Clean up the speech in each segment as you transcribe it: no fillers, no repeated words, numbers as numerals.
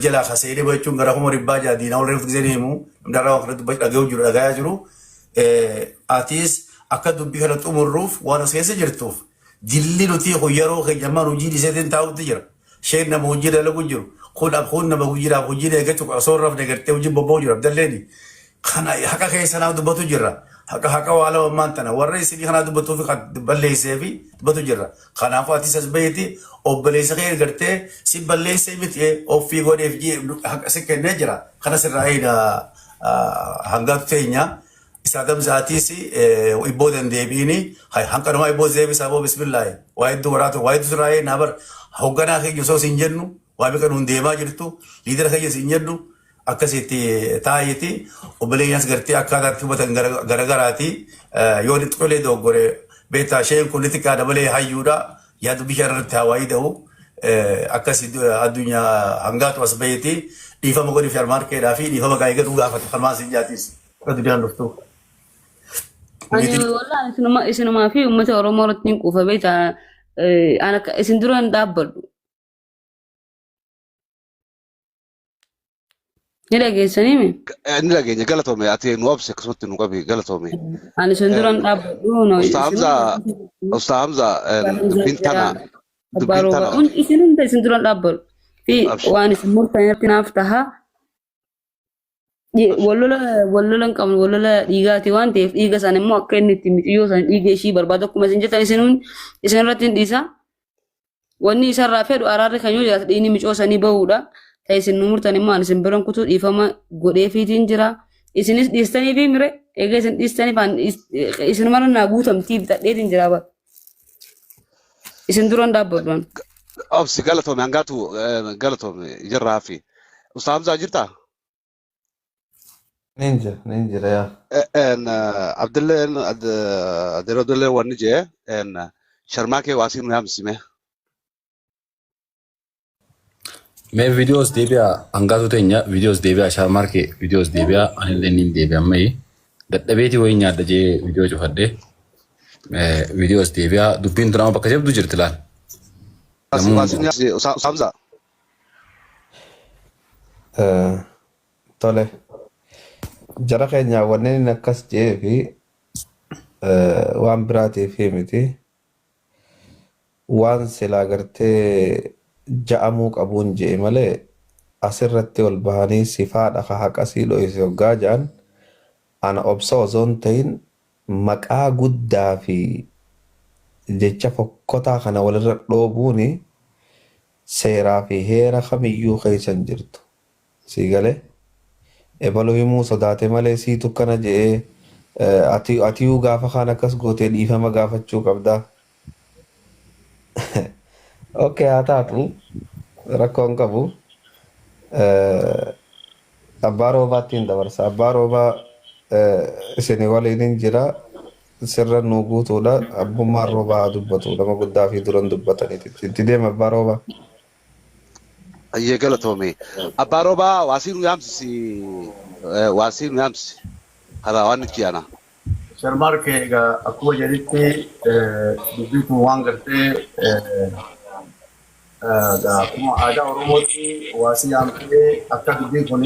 Jalaa ka seenee bahe jechuun gara 600,000 diinaa ol reefu giseen himu namni har'a waan kanatti dubbachuu dhaga'uu jiru dhagayaa jiru. Atiis akka dubbii kana xumurruuf waan as keessa jirtuuf jilli nuti kun yeroo keenya ammaan hojii dhiiseetiin taa'utti jira. Isheen nama hojii dalagu jiru. Kun kun nama hojiidhaaf hojii eeggachuu osoo hin rafne gartee hojii bobba'u jira abdalleeni. Kana haqa keessa naa dubbatu jirra. Haqa haqa waa lama ammaan tana warra isinii kanaa dubbatuu fi kan balleessee fi dubbatu jirra. Kanaafuu atis as baheeti obboleessa kee gartee si balleessee miti offii godheef haqa si kennee jira. Kana sirraa eega hangaatu teenya. Isaa damzaatiis ibboo dandeebiini hanqanumaa ibboo deebisaa boo bismillaahi waa hedduu waraatu waa hedduu sirraa eegnaa bar hogganaa keenya osoo siin jennu waa meeqa nuun deemaa jirtu liidara keenya siin jennu akkasitti taa'iiti obboleeyyaas gartee akkaataa itti hubatan garagaraati yoo inni xiqqoolee dogoggore beektaa isheen kun xiqqaadha malee hayyuudha yaadu bishaan irratti hawaayii da'u akkasi addunyaa hangaatu as baheeti dhiifama godhiif sharmaarkeedhaa fi dhiifama gaa'ee gaduu gaafate falmaa siin jaatiis akka duniyaan dhuftu. Ani wallahi isinuma isinumaa fi uummata Oromoo irratti hin quufa beektaa ani akka isin dura hin dhaabbadhu. Ni dhageessanii mi? Ni dhageenya galatoome ati nu obse akkasumatti nu qabi galatoome. Ani isin dura hin dhaabbadhu. No, Ustaa Hamzaa Ustaa Hamzaa dubbiin tana Abbaa dubbiin roobaa. tana Hundi isin hunda isin dura hin dhaabbadhu. Fi Abshir. waan isin murtan irratti naaf taha. Wallola wallola hin qabnu wallola dhiigaati waan ta'eef dhiiga sana immoo akka inni itti miciyyoo sana dhiiga ishii barbaadu akkuma isin jettan isin isin irratti hin dhiisa. Wanni isarraa fedhu araarri kan yoo jiraate dhiigni micoo sanii bahuudha. Ta'e isin nu murtan immoo ani isin biran kutuu dhiifama godheefiitiin jira. Isinis dhiistanii fi mire egaa isin dhiistaniif ani isinumarra naa guutamtii bitadheetiin jira bara. Isin duran dhaabbadhu ani. Obsi galatoome hangaatu galatoome ijarraa hafi. Ustaa Hamzaa jirtaa? Nin jira, nin jira yaa. Abdulleen Adeero Abdulleen wanni jee sharmaa kee waasii nu yaamsime. Mee viidiyoos deebi'a hangaatu teenya viidiyoos deebi'a shaarmaarkee viidiyoos deebi'a anillee niin deebi'a ammayi dadhabeetii wayii nyaadha jee viidiyoo cufadhe viidiyoos deebi'a dubbiin tun amma bakka jabdu jirti laal. Waasii waasii nu yaamsi Ustaa Hamzaa. Tole. Jara keenya wanni inni akkas je'ee fi waan biraatiif miti. Waan silaa gartee ja'amuu qabuun je'e malee asirratti ol bahanii sifaadha ka haqa sii dhoyse hoggaa ja'an ana obsa osoo hin ta'in maqaa guddaa fi jecha fokkotaa kana walirra dhoobuuni seeraa fi heera kamiyyuu keessa hin jirtu. Sii galee? Ebalu himuu sodaate malee siitu akkana je'ee ati atiyuu gaafa kaan akkas gootee dhiifama gaafachuu qabda. Okay haa taatu rakkoo hin qabu. Abbaa roobaattiin dabarsa. Abbaa roobaa isin waliin hin jira. Sirra nuu guutuudha. Abbummaan roobaa haa dubbatu. Nama guddaa fi duran dubbataniiti. Itti deema abbaa roobaa. Ayyee galatoomi. Abbaa roobaa waasii nu yaamsisi waasii nu yaamsisi. Karaa waan itti ana. Sharmaarke egaa akkuma jedhitti dubbiin kun waan gartee akkuma aadaa Oromootti waasii yaamtee akka dubbiin kun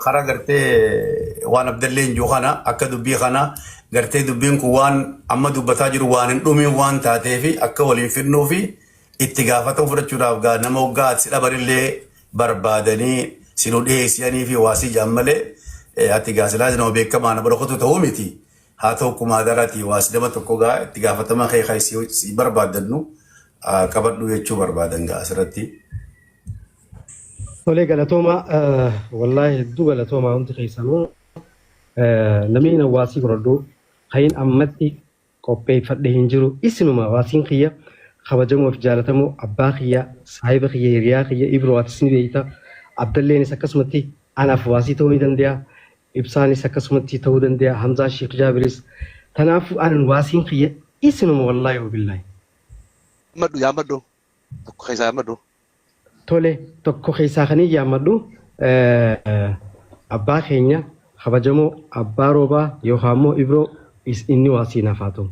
karaa gartee waan Abdalleen jiru kana akka dubbii kana gartee dubbiin kun waan amma dubbataa jiru waan hin dhumin waan taateefi akka waliin fidnuufi itti gaafatama fudhachuudhaaf gaa nama hoggaa ati si dhabanillee barbaadanii si nu dhiyeessanii fi waa si jaan malee ati gaa silaa nama beekamaa nama dhokatu ta'uu miti. Haa ta'u akkuma adaratti waa si nama tokko gaa itti gaafatama kee kan si barbaadannu qabadhu jechuu barbaadan gaa asirratti. Tolee galatooma wallaahi hedduu galatooma hundi keessanuu namni hawaasii godhadhu kayin ammatti qopheeffadhe hin jiru isinuma waasiin kiyya kabajamoo fi jaalatamoo abbaa kiyya saahiba kiyya hiriyaa kiyya Ibroo atis ni beekta Abdalleenis akkasumatti anaaf waasii ta'uu ni danda'a Ibsaanis akkasumatti ta'uu danda'a Hamzaa Sheekh Jaabiris tanaafuu anan waasiin kiyya isinuma wallaahi wabillaahi. Yaammadhu yaammadhu tokko keessaa yaammadhu. Tole tokko keessaa kanin yaammadhu abbaa keenya kabajamoo abbaa roobaa yookaan immoo ibroo inni waa sii naaf haa ta'u.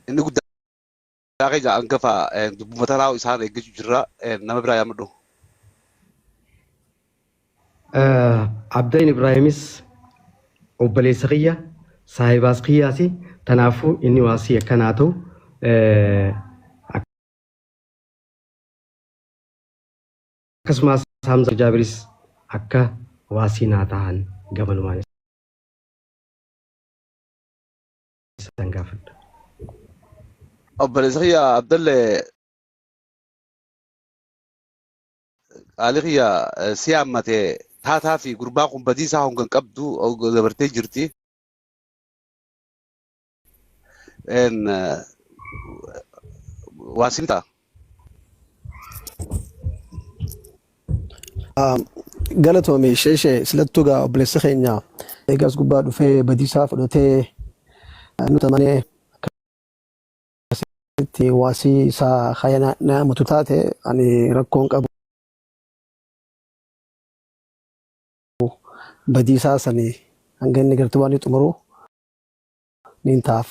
Inni guddaa keenya hangafa dubbuma tanaa isaan eeggachuu jirra nama biraa yaammadhu. Abdeen Ibraahimis obboleessa kiyya saahibaas kiyyaasi tanaafuu inni waasii akkanaa ta'u akkasumas Hamza Jaabiris akka waasii naa tahan gamanumaan isaan gaafadha. Obboleessa kiyya Abdallee qaalii kiyya si hammate taataa fi gurbaa kun badii isaa hongan qabdu dabartee jirti. Waa sin ta'a. Galatoomi sheeshee silattuu gaa obboleessi keenya eegas gubbaa dhufee badiisaa fudhatee nuti amanee akkasitti waasii isaa kaya na amatu taate ani rakkoon qabu badiisaa sani hanga inni gartuu waan inni xumuru niin ta'aaf.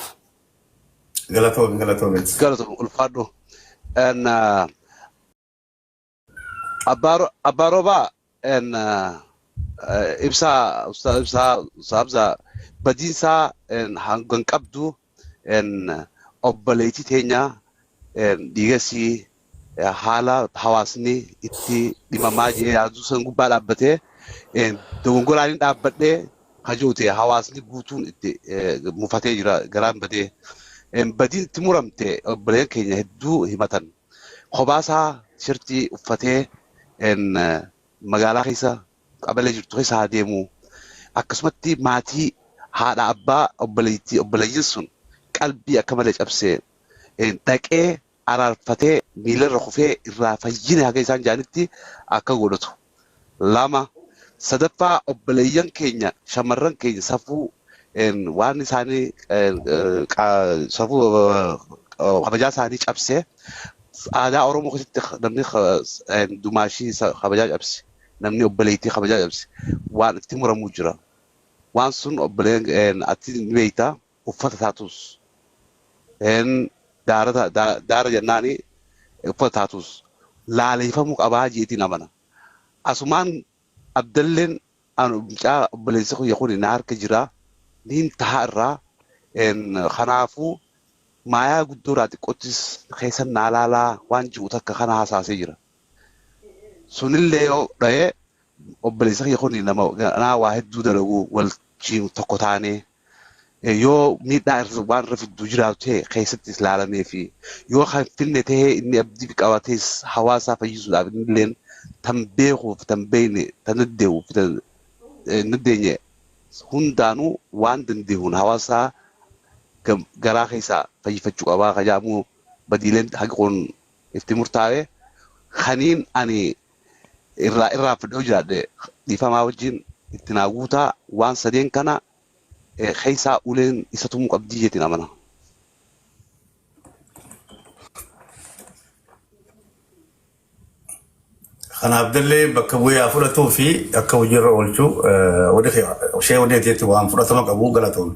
Galatoomi galatoomi. Galatoomi ulfaadhu. Abbaa Roobaa ibsaa Ustaaz Ibsaa Ustaaz Hamzaa badiinsaa hangan qabdu obboleettii teenya dhiigasii haala hawaasni itti dhimamaa jee yaaduu san gubbaa dhaabbatee dogongoraan hin dhaabbadhee kajooti hawaasni guutuun itti mufatee jira garaan badee. Badiin itti muramte obboleen keenya hedduu himatan. Kophaasaa shirtii uffatee magaalaa keessa qabalee jirtu keessa haa deemu. Akkasumatti maatii haadha abbaa obboleettii obboleeyyiin sun qalbii akka malee cabsee dhaqee araarfatee miilarra kufee irraa fayyine haga isaan jaanitti akka godhatu. Lama sadaffaa obboleeyyan keenya shamarran keenya safuu waan isaanii safuu kabajaa isaanii cabsee aadaa Oromoo keessatti namni dumaashii kabajaa cabse namni obboleettii kabajaa cabse waan itti muramuu jira. Waan sun obboleen ati ni beektaa uffata taatus daara jennaani uffata taatus laaleeffamuu qabaa jeetiin amana. Asumaan Abdalleen mucaa obboleessi kiyya kun na harka jira niin tahaa irraa kanaafuu maayaa guddoo irraa xiqqoottis keessan naa laalaa waan jiru takka kana hasaasee jira. Sunillee yoo dha'ee obboleessi kiyya kun nama naa waa hedduu dalagu wal tokko taanee yoo miidhaa irra waan irra fidduu jiraatu ta'e keessattis ilaalamee fi yoo kan finne ta'ee inni abdii qabatees hawaasaa fayyisuudhaaf innilleen tan beekuuf tan beekne tan danda'uuf tan dandeenye hundaanuu waan dandeehuun hawaasaa garaa keessaa fayyifachuu qabaa kajaamuu badiileen haqi kun itti murtaa'e kaniin ani irraa irraa fudhee jiraadhe dhiifamaa wajjin itti naa guutaa waan sadeen kana keessaa uleen isa tumuu qabdii jeetiin amana. Kanaaf Abdallee bakka bu'ee haa fudhatuu fi akka hojiirra oolchu ishee wanni waan fudhatama qabu galatoomne.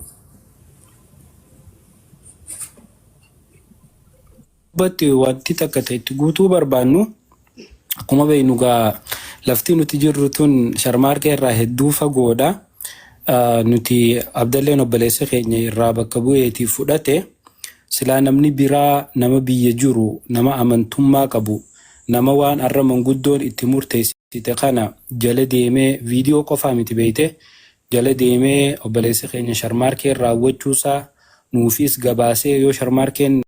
Dubbatti wanti takka ta'e itti guutuu barbaannu akkuma beeknu gaa lafti nuti jirru tun sharmaarkee irraa hedduu fagoodha. Nuti Abdalleen obboleessa keenya irraa bakka bu'eetii fudhate silaa namni biraa nama biyya jiru nama amantummaa qabu nama waan arra manguddoon itti murteessite kana jala deemee viidiyoo qofaa miti beeyte jala deemee obboleessi keenya sharmaarkeen raawwachuusaa nuufis gabaasee yoo sharmaarkeen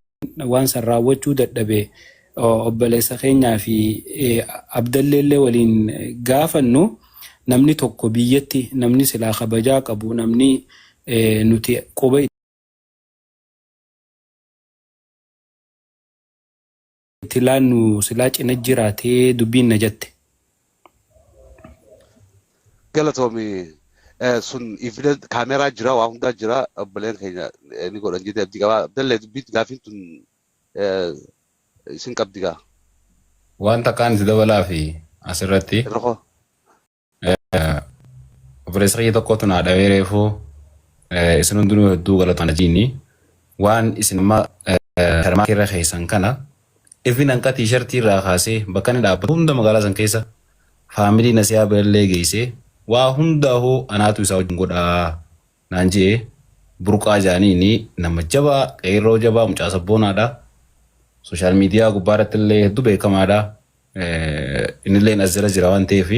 waan san raawwachuu dadhabe obboleessa keenyaa fi Abdalleellee waliin gaafannu namni tokko biyyatti namni silaa kabajaa qabu namni nuti quba itti laannu silaa cina jiraatee dubbiin na jette. Galatoomi sun evident kaameeraa jira waa hundaa jira obboleen keenya ni godhan jedhee abdii qabaa. Abdallee dubbii gaafiin tun isin qabdi gaa. Waan takkaan itti dabalaa fi asirratti Irra koo. Obboleessa kiyya tokkotu naa dhawee reefuu isin hundinuu hedduu galatoon ajiini waan isin amma sharmaa irra keessan kana ifin hanqa tiishartii irraa kaasee bakka inni dhaabbatu hunda magaalaa san keessa faamilii nasiyaa birallee geessee. Waa hundaahuu anaatu isaa wajjin godhaa naan je'e. Burqaa jaaniini nama jabaa, qeerroo jabaa, mucaa sabboonaadha. Social media gubbaa irratti illee hedduu beekamaadha. Innilleen as jala jira waan ta'eef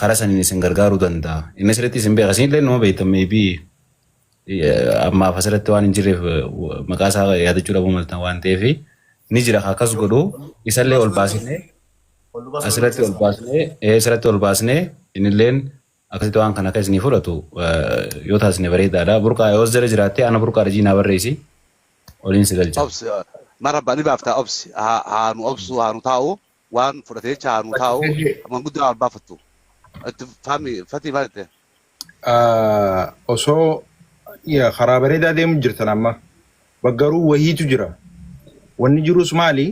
karaa saniin isin gargaaruu danda'a. Inni asirratti isin beeka. Isin illee nama beektan maybe ammaaf asirratti waan hin jirreef maqaa isaa yaadachuu dhabuu maltan waan ta'eef ni jira akkas godhu isallee ol baasnee asirratti ol baasnee asirratti ol baasnee innilleen akkasitti waan kana akka isinii fudhatu yoo taasisne bareedaadha. Burqaa yoo as jala jiraatte ana burqaa rajii naa barreessi oliin si galcha. Obsi marabba ni baafta obsi haa nu obsu haa nu taa'u waan fudhatee jecha haa nu taa'u manguddoo haa baafattu. Itti faami fatii maal jette? Osoo karaa bareedaa deemu jirtan amma garuu wahiitu jira. Wanni jirus maali?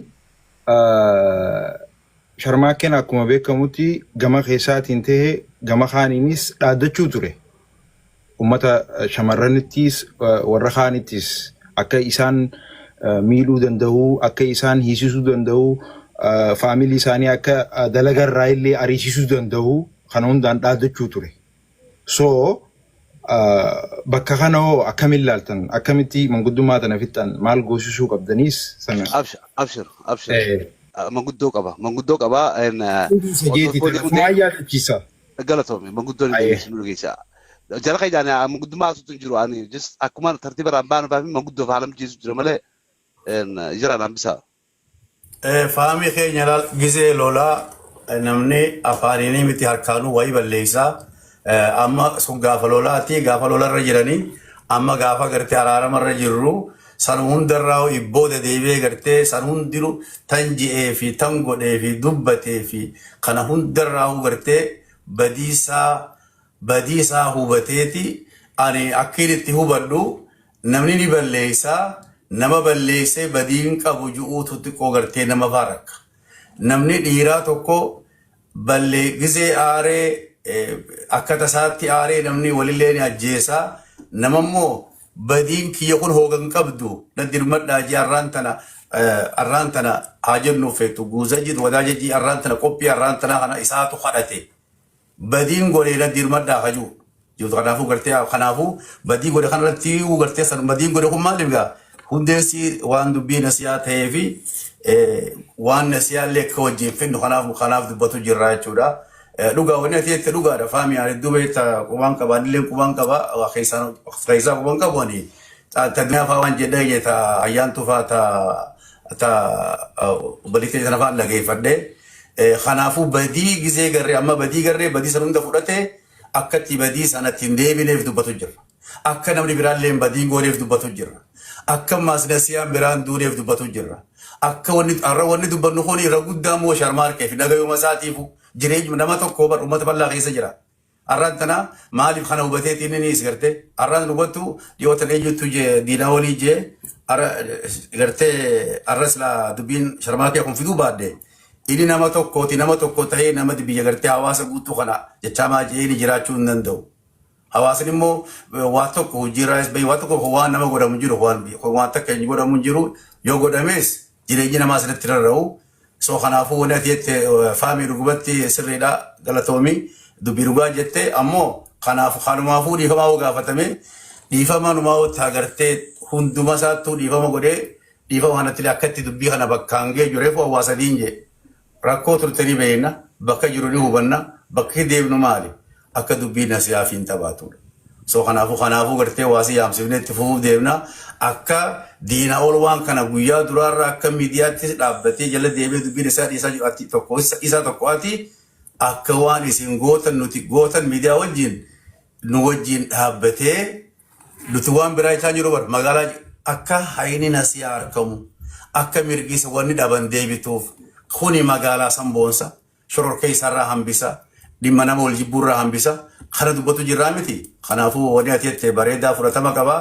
Sharmaakkeen akkuma beekamutti gama keessaatiin ta'e gama kaaniinis dhaaddachuu ture. Uummata shamarranittis warra kaanittis akka isaan miidhuu danda'u, akka isaan hiisisuu danda'u, faamilii isaanii akka dalagarraa illee ariisisuu danda'u kana hundaan dhaaddachuu ture. So bakka kana hoo akkamiin ilaaltan? Akkamitti manguddummaa tana fixxan? Maal goosisuu qabdaniis sana? Abshir abshir abshir. Manguddoo qaba manguddoo qaba. Sajeeti tana maal yaadachiisa? Galatoomi manguddoon hin nu dhageessa. Jala kan manguddummaa asuutu hin jiru ani just akkuma tartiiba irraan baanu baafii manguddoof haala mijeessu jira malee jiraan hambisaa. Faamii keenya laal gisee lolaa namni afaaniinii miti harkaanuu wayii balleessaa. Amma sun gaafa lolaati gaafa lolarra jiranii amma gaafa gartee araaramarra jirru san hundarraa ibbooda deebi'ee gartee san hundinuu tan ji'ee fi tan godhee fi dubbatee fi kana hundarraa gartee badiisaa badiisaa hubateeti. Ani akkiin itti hubadhu namni ni balleessaa nama balleessee badiin qabu ju'uutu xiqqoo gartee nama faarakka. Namni dhiiraa tokko ballee gisee aaree akka tasaatti aaree namni walillee ni ajjeesaa. Namammoo badiin kiyya kun hoogan qabdu na dirmadhaa jee arraan tana haa jennu feetu guuza jiru wadaa jejii arraan tana qophii arraan tana kana isaatu kadhate. Badiin godhee na dirmadhaa hajuu. Jirtu kanaafuu gartee kanaafuu badii godhe kanarratti gartee san badiin godhe kun maaliif gaa hundeensi waan dubbii nasiyaa ta'ee fi waan nasiyaallee akka wajjin finnu kanaaf kanaaf dubbatu jirra jechuudha. Dhugaa wanni ati jette dhugaadha faami ani hedduu beekta qubaan qaba anillee qubaan qaba keessaa qubaan qabu ani ta faa waan jedhee ta ayyaantu faa ta ta obboleettii sana faa dhageeffadhee kanaafuu badii gizee garree amma badii garree badii sana hunda fudhatee akkatti badii sanatti hin deebineef dubbatu jira. Akka namni biraallee badiin gooneef dubbatu jira. Akka maasnasiyaan biraan duuneef dubbatu jira. Akka wanni har'a wanni dubbannu kun irra guddaa immoo sharmaarkee fi dhagayuma isaatiifu jireenya nama tokko bar uummata bal'aa keessa jira. Har'aan tana maaliif kana hubateeti inni ni gartee har'aan hubattu dhiyootan eenyutu jee diinaa olii jee gartee har'a silaa dubbiin sharmaarkee kun fiduu baadde inni nama tokkooti nama tokko ta'ee nama biyya gartee hawaasa guutuu kana jechaamaa jee inni jiraachuu hin danda'u. Hawaasni immoo waa tokko hojiirraas bahee waa tokko waan nama godhamu jiru waan waan takka hin godhamu jiru yoo godhames jireenyi namaa asirratti rarra'u. So kanaafuu wanni ati jette faamii dhugumatti sirriidha galatoomii dubbii dhugaa jette ammoo kanaaf kanumaafuu dhiifamaa hoo gaafatame dhiifama numaa hoo agartee hunduma isaattuu dhiifama godhee dhiifama kanatti akkatti dubbii kana bakkaan ga'e jiru reefu hawaasa diin jee. Rakkoo turte ni beekna bakka jiru ni hubanna bakki deemnu maali akka dubbii nasiyaa fi hin taphaatudha. So kanaafuu kanaafuu gartee waasii yaamsifnee itti fufuuf deemna akka diina ol waan kana guyyaa duraarra akka miidiyaatti dhaabbatee jala deemee dubbiin isaa dhiisaa jiru ati tokko isa tokko ati akka waan isin gootan nuti gootan miidiyaa wajjin nu wajjin dhaabbatee nuti waan biraa jechaa jiru bar magaalaa akka hayni nasiyaa argamu akka mirgisa wanni dhaban deebituuf kuni magaalaa sanboonsa shororkee isaarraa hambisa dhimma nama wal jibbuurraa hambisa kana dubbatu jirraa miti kanaafuu wanni ati jette bareedaa fudhatama qaba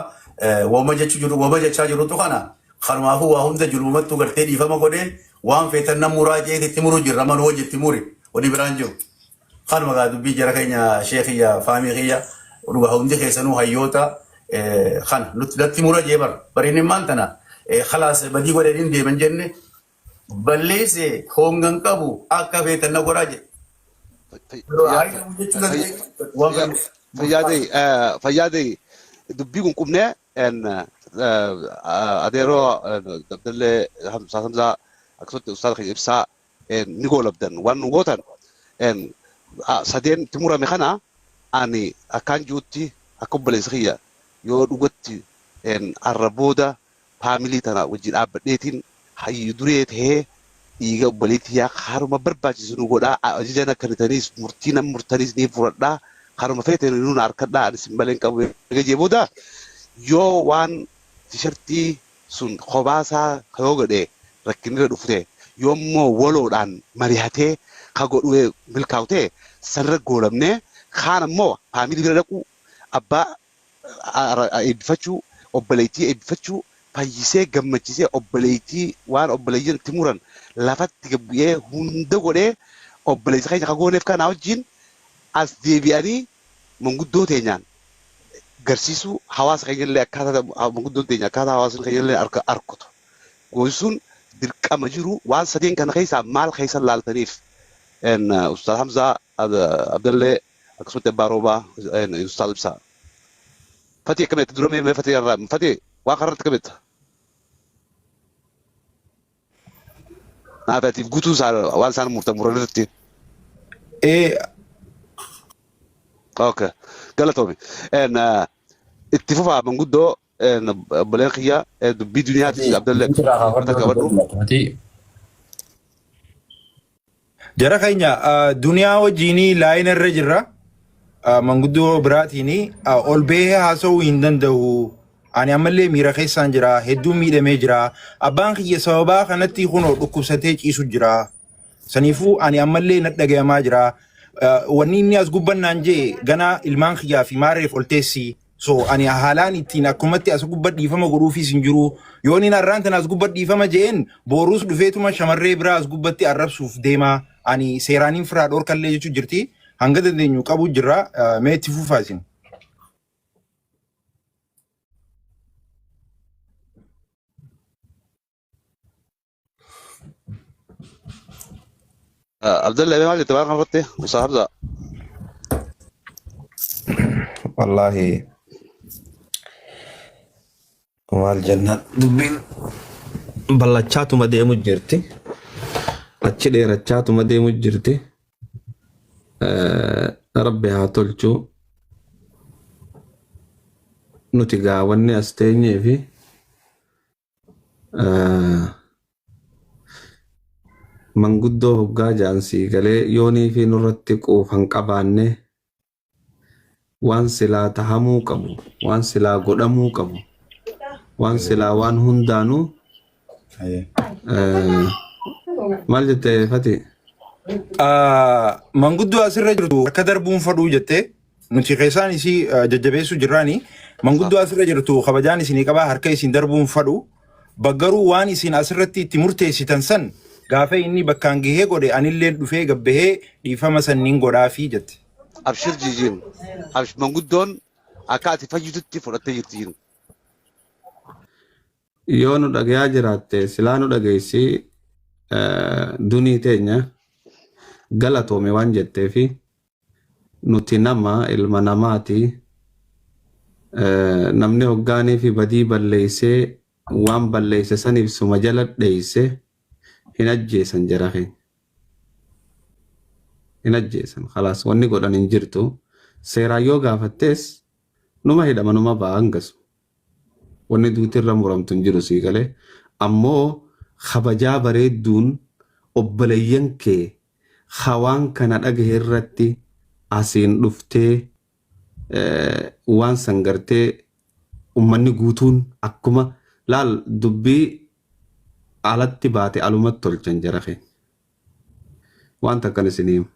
wooma jechuu jiru wooma jechaa jirutu kana kanumaafuu waa hunda jirumattuu gartee dhiifama godhee waan feetan nam muraa jeeti itti muruu jirra manuu hojii itti muri wanni biraan jiru. Kanuma gaa dubbii jara keenya sheekiyya faamii kiyya dhugaa hundi keessanuu hayyoota kana nutti natti mura jee bara bariin maal tana khalaas badii godhee hin deeman jenne balleesse hongan qabu akka feetan na godhaa jedhe. Haayiduu jechuu dandeenya. Waan kana Fayyaadee fayyaadee dubbii qunqubnee adeeroo Abdallee Hamsaa Hamzaa akkasumatti ustaaza keenya ibsaa ni goolabdan waan nu gootan sadeen itti murame kana ani akkaan jirutti akka obboleessa kiyya yoo dhugatti arra booda faamilii tana wajjin dhaabbadheetiin hayyu duree tahee dhiiga obboleettii yaa haruma barbaachisu nu godhaa ajajan akka bitaniis murtii nam murtaniis ni fudhadhaa haruma feete nuun harkadhaa ani sin malee hin qabu eega booda yoo waan tishartii sun kophaasaa yoo godhe rakkinni irra dhufte yoo immoo waloodhaan mari'atee ka godhu milkaa'u ta'e sanirra goolamnee kaan ammoo faamilii bira dhaquu abbaa eebbifachuu obboleettii eebbifachuu fayyisee gammachiisee obboleettii waan obboleeyyan itti muran lafatti bu'ee hunda godhee obboleessa keenya ka gooneef kanaa wajjin as deebi'anii manguddoo teenyaan garsiisuu hawaasa keenya illee akkaataa manguddoon teenya akkaataa hawaasni keenya illee arkutu goosisuun dirqama jiru waan sadeen kana keessaa maal keessa laaltaniif Ustaaz Hamzaa Abdallee akkasumatti Abbaa Roobaa Ustaaz Ibsaa. Fatii akkamitti dura mee fatii irraa fatii waa karratti akkamitti? Naaf atiif guutuu isaa waan isaan murtan muran irratti. Ee Okay. Galatoomi. Itti fufaa manguddoo obboleen kiyya dubbii duniyaatis Abdallee akkasumatti qabadhu. Jara keenya duniyaa wajjinii laayina irra jirra. Manguddoo biraatiin ol bahee haasa'uu hin danda'u. Ani ammallee miira keessaan jira. Hedduu miidhamee jira. Abbaan kiyya sababaa kanatti kunoo dhukkubsatee ciisu jira. Saniifuu ani ammallee na dhagayamaa jira. Wanni inni as gubbannaan jee ganaa ilmaan kiyyaa fi maareef ol teessi. So ani haalaan ittiin akkumatti as gubba dhiifama godhuufis hin jiru. Yoo inni arraan tana as gubba dhiifama jeen boruus dhufeetuma shamarree biraa as gubbatti arrabsuuf deema. Ani seeraaniin firaa dhorkallee jechuu jirti. Hanga dandeenyu qabu jirra. Mee itti fufaa isin. Abdallee maal jette waan kanarratti Ustaaz Hamzaa. Wallaahi maal jennaan dubbiin ballachaatuma deemu jirti. Achi dheerachaatuma deemu jirti. Rabbi haa tolchu. Nuti gaawwanni as teenyee fi manguddoo hoggaa ja'an sii galee yoonii fi nurratti quufan qabaanne waan silaa tahamuu qabu, waan silaa godhamuu qabu, waan silaa waan hundaanuu maal jette Fati? Manguddoo asirra jirtu akka darbuun fadhuu jettee nuti keessaan isii jajjabeessuu jirraani. Manguddoo asirra jirtu kabajaan isinii qabaa harka isin darbuun fadhu. Baggaruu waan isin asirratti itti murteessitan san gaafa inni bakkaan gahee godhe anillee dhufee gabbahee dhiifama sanniin godhaafii jette. Abshir jijiin. Abshir manguddoon akka ati fayyitutti fudhattee jirti jiru. Yoo nu dhagayaa jiraatte silaa nu dhageessi dunii teenya galatoome waan jetteefi nuti nama ilma namaati. Namni hoggaanii fi badii balleessee waan balleesse saniif suma jala dheeyse hin ajjeesan jara keenya. Hin ajjeesan khalaas wanni godhan hin jirtu. Seeraan yoo gaafattees numa hidhama numa ba'a hangasu. Wanni duuti irra muramtu hin jiru sii galee. Ammoo kabajaa bareedduun obboleeyyan kee ka waan kana dhagahe irratti asiin dhuftee waan san gartee ummanni guutuun akkuma laal dubbii alatti baate alumatti tolchan jara keenya. Waan takkan isinii hima.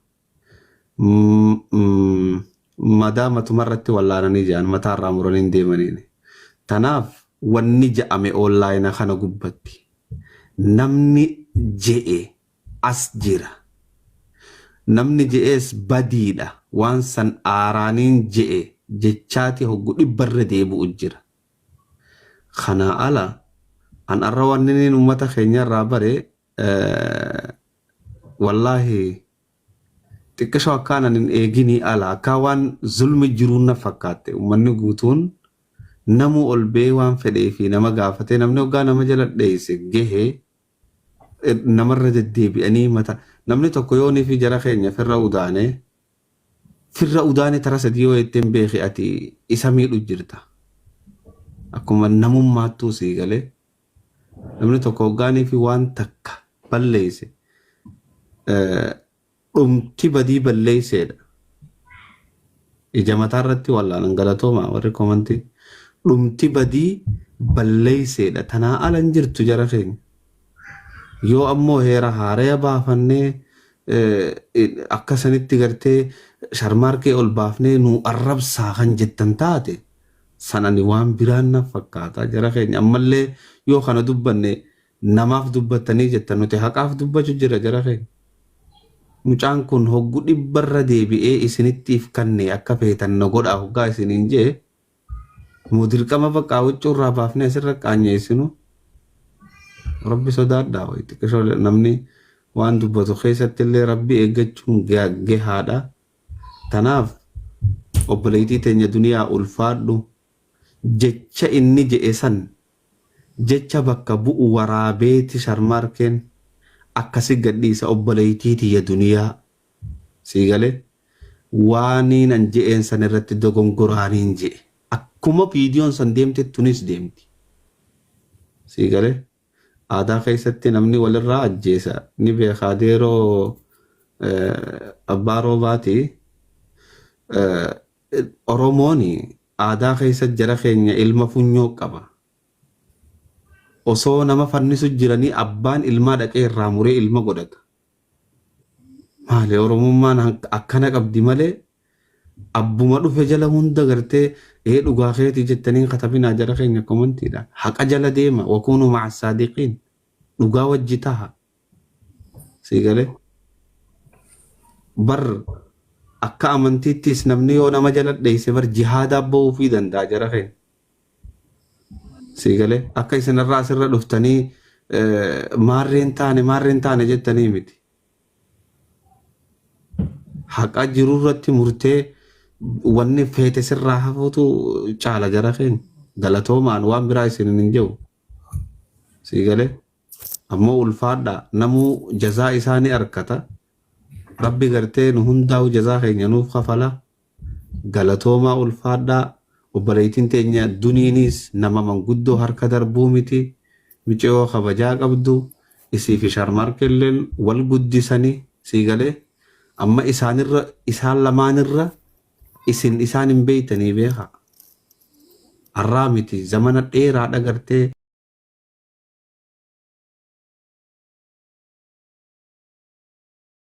Madaa matumarratti wallaananii jedhan mataarraa muranii hin deemaniini. Tanaaf wanni ja'ame onlaayina kana gubbatti namni je'e as jira. Namni je'ees badiidha waan san aaraaniin je'e jechaati hoggu dhibbarra deebi'u jira. Kanaa ala an arra wanni niin ummata keenyarraa bare wallaahi Xiqqishoo akkaan ani hin eeginii ala akkaa waan zulmi jiruun na fakkaatte. Uummanni guutuun namuu ol ba'ee waan fedhee fi nama gaafatee namni hoggaa nama jala dheeyse gahee namarra deddeebi'anii mata namni tokko yoo fi jara keenya firra udaane firra udaane tara sadii yoo jetteen beeki ati isa miidhu jirta. Akkuma namummaattuu sii galee namni tokko hoggaanii fi waan takka balleeyse dhumti badii balleeyseedha. Ija mataa irratti wallaalan galatooma warri komantii. Dhumti badii balleeyseedha. Tanaa ala hin jirtu jara keenya. Yoo ammoo heera haaraya baafannee akka sanitti gartee Sharmaarkee ol baafnee nu arrabsaa kan jettan taate sanani waan biraan na fakkaata jara keenya. Ammallee yoo kana dubbanne namaaf dubbattanii jettan, nuti haqaaf dubbachuu jira jara keenya. Mucaan kun hoggu dhibbarra deebi'ee isinittiif kanne akka feetan na godhaa hoggaa isiniin jee moo dirqama bakka huccuu irraa baafnee asirra qaanyeessinu. Rabbi sodaadhaa wayi xiqqishoo namni waan dubbatu keessatti illee Rabbi eeggachuun gahaadha. Tanaaf obboleettii teenya duniyaa ulfaadhu, jecha inni je'e san jecha bakka bu'u waraabeeti Sharmaarkeen akkasi gadhiisa. Obboleettii tiyya duniyaa, sii galee waaniin an je'een san irratti dogongoraaniin je'e akkuma viidiyoon san deemte tunis deemti. Sii galee aadaa keessatti namni walirraa ajjeesa ni beekaa deeroo abbaa roobaati. Oromoon aadaa keessa jara keenya ilma funyoo qaba. Osoo nama fannisu jiranii abbaan ilmaa dhaqee irraa muree ilma godhata. Maali Oromummaan akkana qabdi malee abbuma dhufe jala hunda gartee ee dhugaa keetii jettanii katabinaa jara keenya komantiidhaan. Haqa jala deema, wakuunuu ma'a saadiqiin, dhugaa wajji taha. Sii galee bar akka amantiittis namni yoo nama jala dheeyse bar jihaadaa ba'uufii danda'a jara keenya. Sii galee akka isinirraa asirra dhuftanii maarreen taane maarreen taane jettanii miti. Haqa jiru irratti murtee wanni feete sirraa hafuutu caala jara keenya. Galatoomaan waan biraa isin hin jiru. Sii galee ammoo ulfaadhaa, namuu jazaa isaa ni arkata. Rabbi gartee nu hundaa'u jazaa keenya nuuf kafala. Galatoomaa, ulfaadhaa. Obboleettiin teenya duniinis nama manguddoo harka darbuu miti. Miciyoo kabajaa qabdu. Isii fi Sharmarkelleen wal guddisanii, sii galee amma isaanirra isaan lamaanirra isin isaan hin beeytanii beekaa. Har'aa miti, zamana dheeraadha gartee.